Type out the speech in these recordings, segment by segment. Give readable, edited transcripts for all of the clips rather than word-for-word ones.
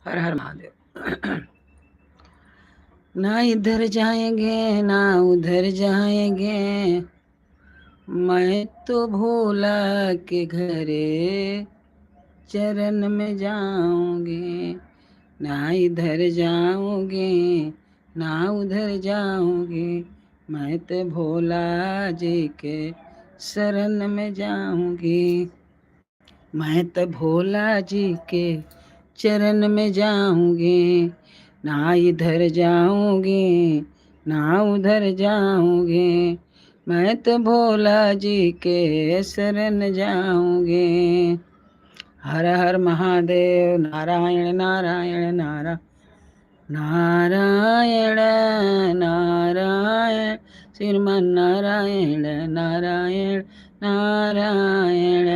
हर हर महादेव। ना इधर जाएंगे ना उधर जाएंगे, मैं तो भोला के घरे चरण में जाऊंगी। ना इधर जाऊंगी ना उधर जाऊंगी, मैं तो भोला जी के शरण में जाऊंगी। मैं तो भोला जी के चरण में जाऊंगी, ना इधर जाऊंगी ना उधर जाऊंगी, मैं तो भोला जी के शरण जाऊंगी। हर हर महादेव, नारायण नारायण नारायण नारायण नारायण, श्रीमन नारायण नारायण नारायण।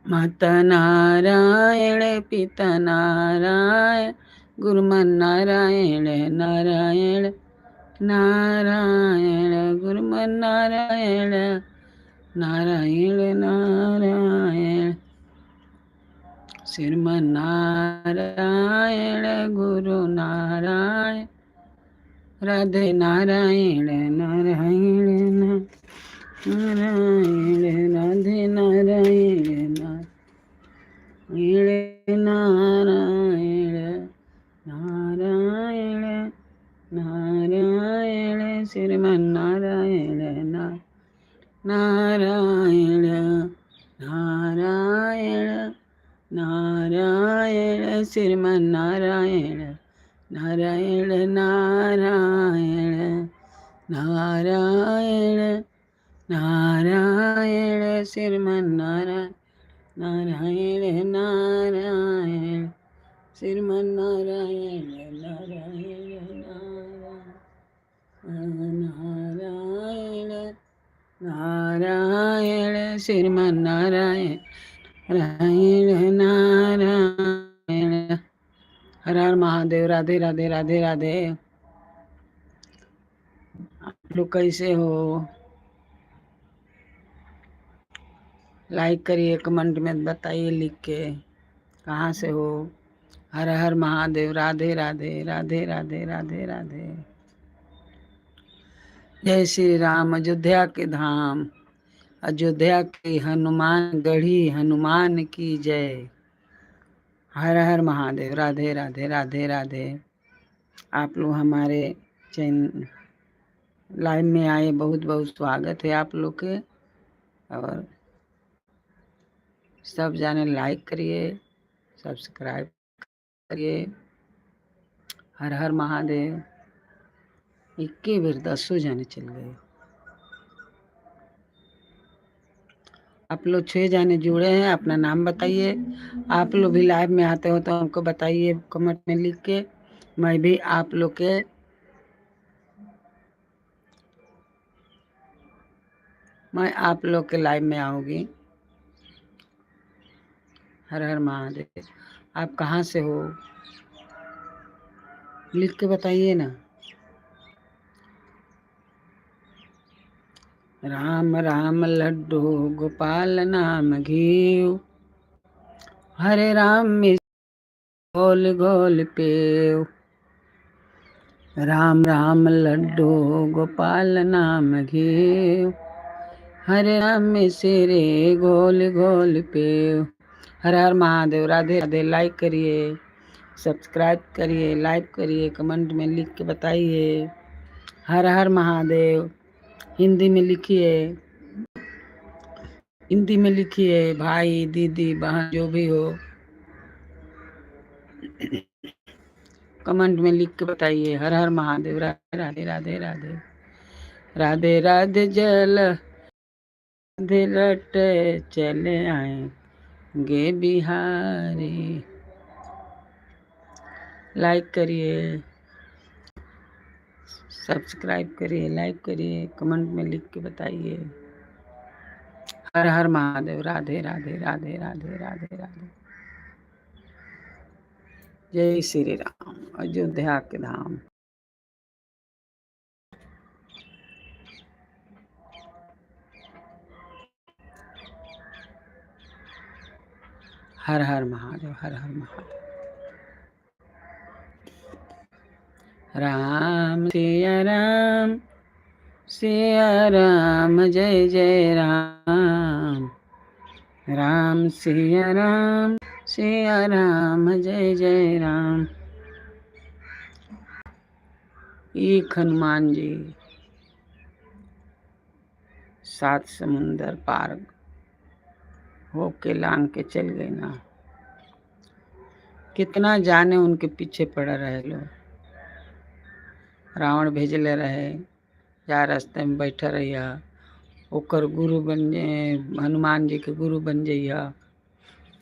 माता नारायण पिता नारायण, गुरुमन नारायण नारायण नारायण, गुरुमन नारायण नारायण नारायण, श्रीमन नारायण गुरु नारायण, राधे नारायण नारायण नारायण, राधे नारायण नारायण नारायण नारायण नारायण, श्रीमन नारायण नारायण नारायण नारायण, श्रीमन नारायण नारायण नारायण नारायण नारायण, श्रीमन नारायण नारायण नारायण, श्रीमन नारायण नारायण नारायण नारायण, श्रीमन नारायण नारायण नारायण। हर हर महादेव, राधे राधे राधे राधे। आप लोग कैसे हो? लाइक करिए, कमेंट में बताइए लिख के कहाँ से हो। हर हर महादेव, राधे राधे राधे राधे राधे राधे। जय श्री राम। अयोध्या के धाम, अयोध्या के हनुमान गढ़ी हनुमान की जय। हर हर महादेव, राधे राधे राधे राधे। आप लोग हमारे चैनल लाइव में आए, बहुत बहुत स्वागत है आप लोग के। और सब जाने लाइक करिए, सब्सक्राइब करिए। हर हर महादेव। इक्के बेर 10 जाने चल गए। आप लोग 6 जाने जुड़े हैं, अपना नाम बताइए। आप लोग भी लाइव में आते हो तो हमको बताइए कमेंट में लिख के, मैं भी आप लोग के मैं आप लोग के लाइव में आऊँगी। हर हर महादेव। आप कहाँ से हो लिख के बताइए ना। राम राम लड्डू गोपाल नाम घीव, हरे राम गोल गोल पेव। राम राम लड्डू गोपाल नाम घीव, हरे राम सिरे गोल गोल पेव। हर हर महादेव, राधे राधे। लाइक करिए, सब्सक्राइब करिए, लाइक करिए, कमेंट में लिख के बताइए। हर हर महादेव। हिंदी में लिखिए, हिंदी में लिखिए, भाई दीदी बहन जो भी हो कमेंट में लिख के बताइए। हर हर महादेव, राधे राधे राधे राधे राधे राधे। जल राधे रट चले आएंगे बिहारी। लाइक करिए, सब्सक्राइब करिए, लाइक करिए, कमेंट में लिख के बताइए। हर हर महादेव, राधे राधे राधे राधे राधे राधे। जय श्री राम, अयोध्या के धाम। हर हर हर महादेव, हर हर महादेव। राम सिया राम, सिया राम जय जय राम। राम सिया राम, सिया राम जय जय राम। एक हनुमान जी सात समुंदर पार होके लांग के चल गए ना। कितना जाने उनके पीछे पड़ा रहे लोग। रावण भेजले रहे, जा रास्ते में बैठा रहिया, ओकर गुरु बन जाए, हनुमान जी के गुरु बन जइहा,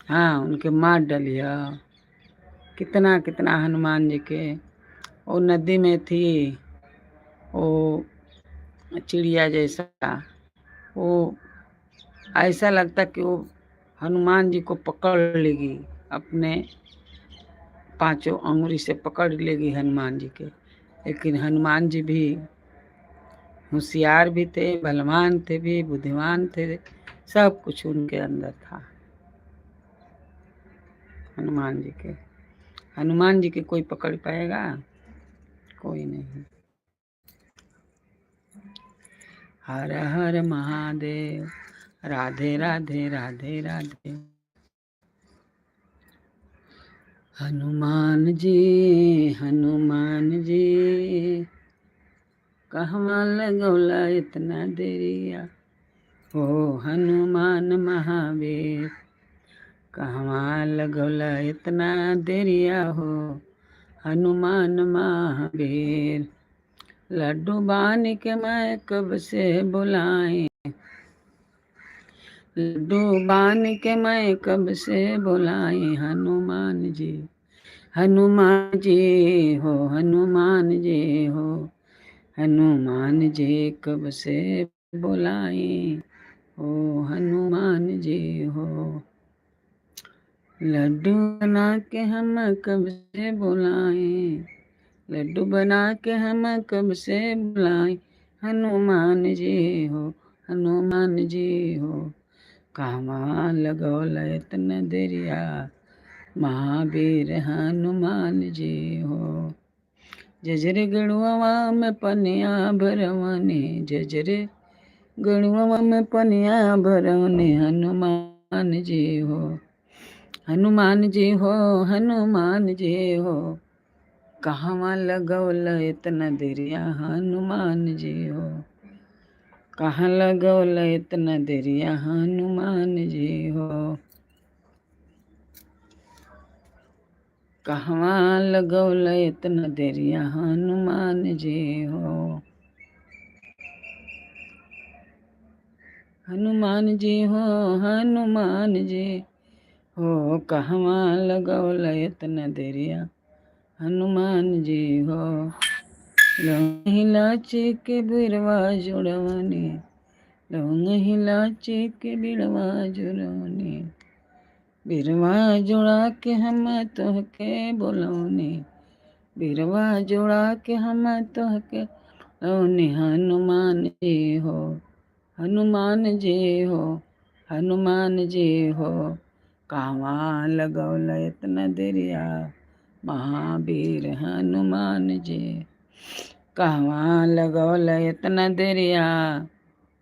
हाँ उनके मार डलिया। कितना कितना हनुमान जी के। वो नदी में थी वो चिड़िया जैसा, वो ऐसा लगता कि वो हनुमान जी को पकड़ लेगी, अपने पांचों अंगुरी से पकड़ लेगी हनुमान जी के। लेकिन हनुमान जी भी होशियार भी थे, बलवान थे भी, बुद्धिमान थे, सब कुछ उनके अंदर था हनुमान जी के। हनुमान जी के कोई पकड़ पाएगा? कोई नहीं। हर हर महादेव, राधे राधे राधे राधे। हनुमान जी हनुमान जी, कहवा लगौला इतना देरिया हो हनुमान महावीर, कहवा लगौला इतना देरिया हो हनुमान महावीर। लड्डू बान के मैं कब से बुलाए, लड्डू बान के मैं कब से बुलाए हनुमान जी, हनुमान जी हो हनुमान जी हो हनुमान जी कब से बुलाए हो हनुमान जी हो। लड्डू बना के हम कब से बुलाए, लड्डू बना के हम कब से बुलाए हनुमान जी हो हनुमान जी हो। कहवा लगौल इतना देरिया महावीर हनुमान जी हो। जजरे गणुआ में पनिया भरवने, जजरे गणुआ में पनिया भरवने हनुमान जी हो हनुमान जी हो हनुमान जी हो। कहवा लगौल इतना देरिया हनुमान जी हो, कहाँ लगौल इतना देरिया हनुमान जी हो। कहवा लगौल इतना देरिया हनुमान जी हो, हनुमान जी हो हनुमान जी हो। कहवा लगौल इतना देरिया हनुमान जी हो। लौंग इलायची के बिरवा जुड़वने, लौंग इलायची के बिरवा जुड़वने, बिरवा जुड़ा के हम तोहके बोलौने, बिरवा जुड़ा के हम तोहके बोलौने हनुमान जी हो हनुमान जी हो हनुमान जी हो। कहवा लगौल इतना देरिया महावीर हनुमान जी, कहवा लगौल इतना देरिया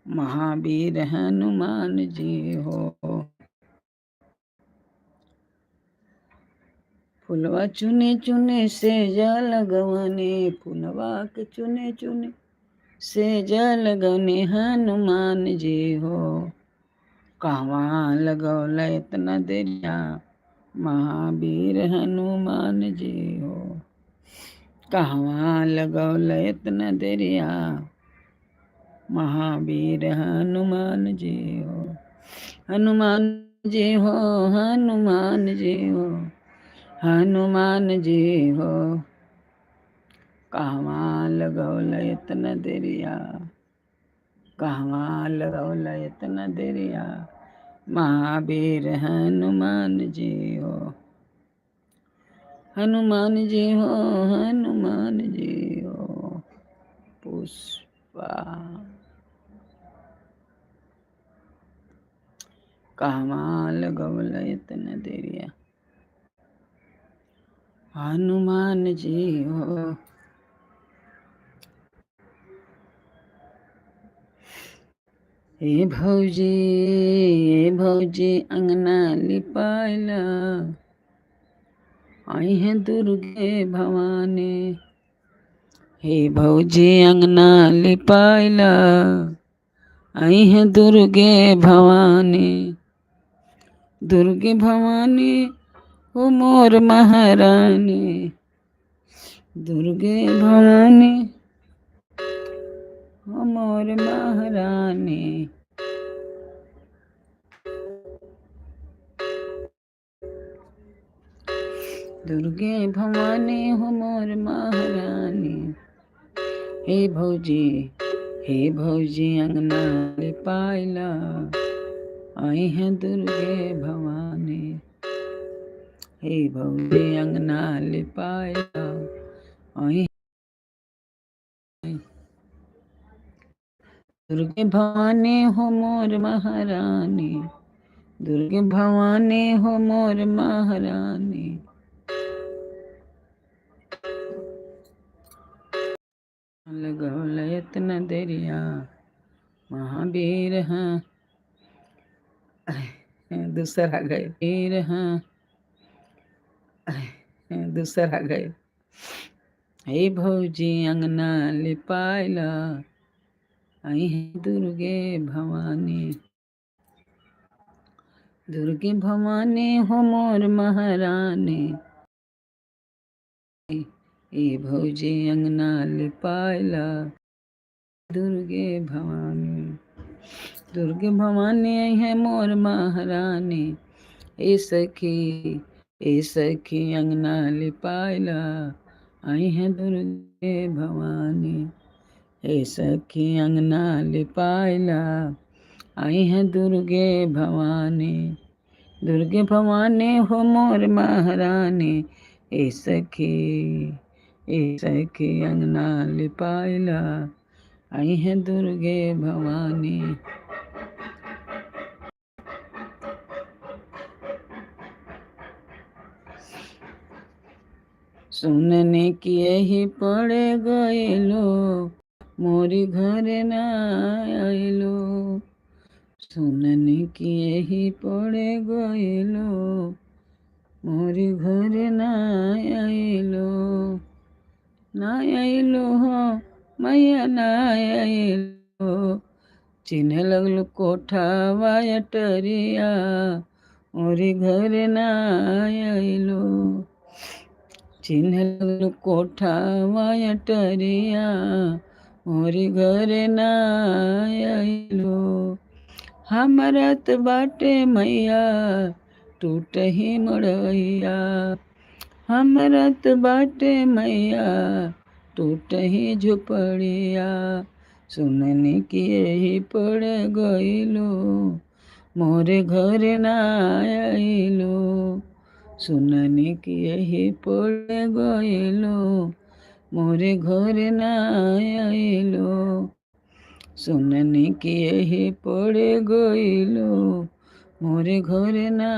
महावीर हनुमान जी हो। फुलवा चुने चुने से लगवने, फुलवा के चुने चुने से लगवने हनुमान जी हो। कहवा लगौल इतना देरिया महावीर हनुमान जी हो, कहवा लगौल इतना देरिया महावीर हनुमान जी हो। हनुमान जी हो हनुमान जी हो हनुमान जी हो। कहवा लगौल इतना देरिया, कहवा लगौल इतना देरिया महावीर हनुमान जी हो, हनुमान जी हो हनुमान जी हो। पुष्पा कहवा लगवल इतना देरिया। हनुमान जी हो। हे भौजी, हे भौजी अंगना लिपाइला, आई है दुर्गे भवानी। हे भौजी अंगना लिपाइला, आई है दुर्गे भवानी। दुर्गे भवानी हो मोर महारानी, दुर्गे भवानी हो मोर महारानी। दुर्गे भवानी हो मोर महारानी। हे भौजी, हे भौजी अंगना लिपाइला, आई है दुर्गे भवानी। हे भौजी अंगना लिपाइला, आई दुर्गे भवानी हो मोर महारानी। दुर्गे भवानी हो मोर महारानी। लगौल इतना देरिया महावीर हाँ, दूसरा गए वीर हाँ, दूसरा गए। हे भौजी अंगना लिपाइला, आई है दुर्गे भवानी। दुर्गे भवानी हो मोर महारानी। हे भौजी अंगना लिपाइला, दुर्गे भवानी। दुर्गे भवानी आई है मोर महारानी। ए सखी, ए सखी अंगना लिपाइला, आई है दुर्गे भवानी। ए सखी अंगना लिपाइला, आई है दुर्गे भवानी। दुर्गे भवानी हो मोर महारानी। ए सखी, ए सखी अंगना लिपाइला, आई है दुर्गे भवानी। सुनने की यही पड़े गइलो, मोरी घर ना आइलो। सुनने की यही पड़े गइलो, मोरी घर ना आइलो। ना आइलो हो मैया ना आइलो, चिन्ह लगलो कोठावा अटरिया, मोरी घर ना आइलो। चिन्ह लगलो कोठावा अटरिया, मोरी घर ना आइलो। हमरा त बाटे मैया टूटही मड़ैया, हमरा त बाटे मैया टूटही झोपड़िया। सुनने की यही पड़ गइलो, मोरे घर ना आइलो। सुनने की यही पड़ गइलो, मोरे घर ना आइलो। सुनने की यही पड़ गइलो, मोरे घर ना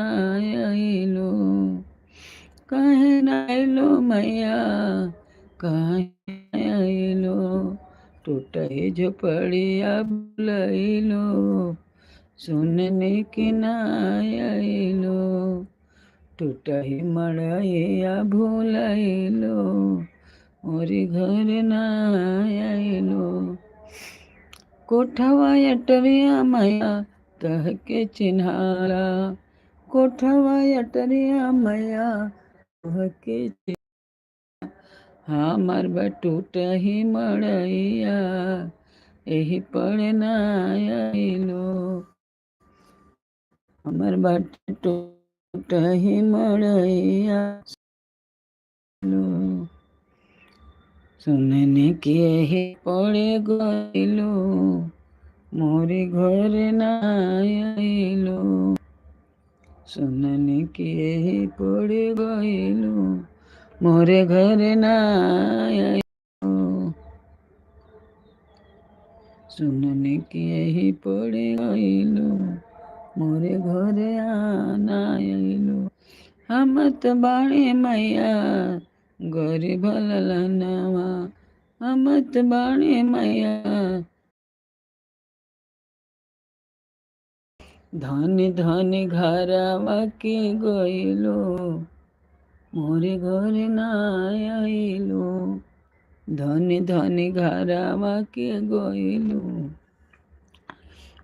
आइलो। काहे ना आइलो मैया, काहे आइलो, टूटे झोपड़िया बुलैलो। सुनने की ना आइलो, टूटही मड़ैया भूलैलो, मोरे घर ना आइलो। कोठवा अटरिया मैया तह के चिन्हारा, कोठवा अटरिया मैया तह के हमर बटूटही मड़ैया, एही पर ना आइलो। हमर बटूटही मड़ैया, सुनने के ही पड़े गइलो, मोरे घर ना आइलो। सुनने के ही पड़े गइलो, मोरे घर ना आइलो। सुनने के ही पड़े गइलो, मोरे घरे आना अइलू। हम त बाणी मैया गरीब ललनवा, हम त बाणी मैया। धन धन घरवा के गइलो, मोरे घरे ना अइलो। धन धन घरवा के गइलो,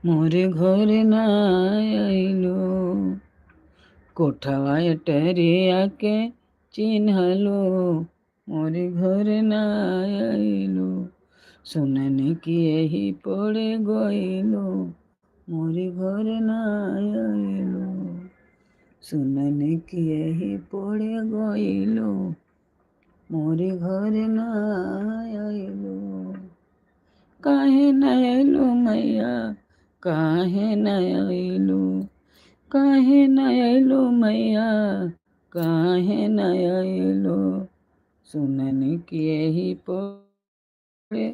मोरे घरे ना अइलो। कोठवा टरिया के चिन्हलो, मोरे घरे ना अइलो। सुनन की यही पड़े गइलो, मोरे घरे ना अइलो। सुनन की यही पड़े गइलो, मोरे घरे ना अइलो। काहे न अइलो मैया, काहे न अइलो, काहे न अइलो मैया, काहे न अइलो। सुनन की यही पड़े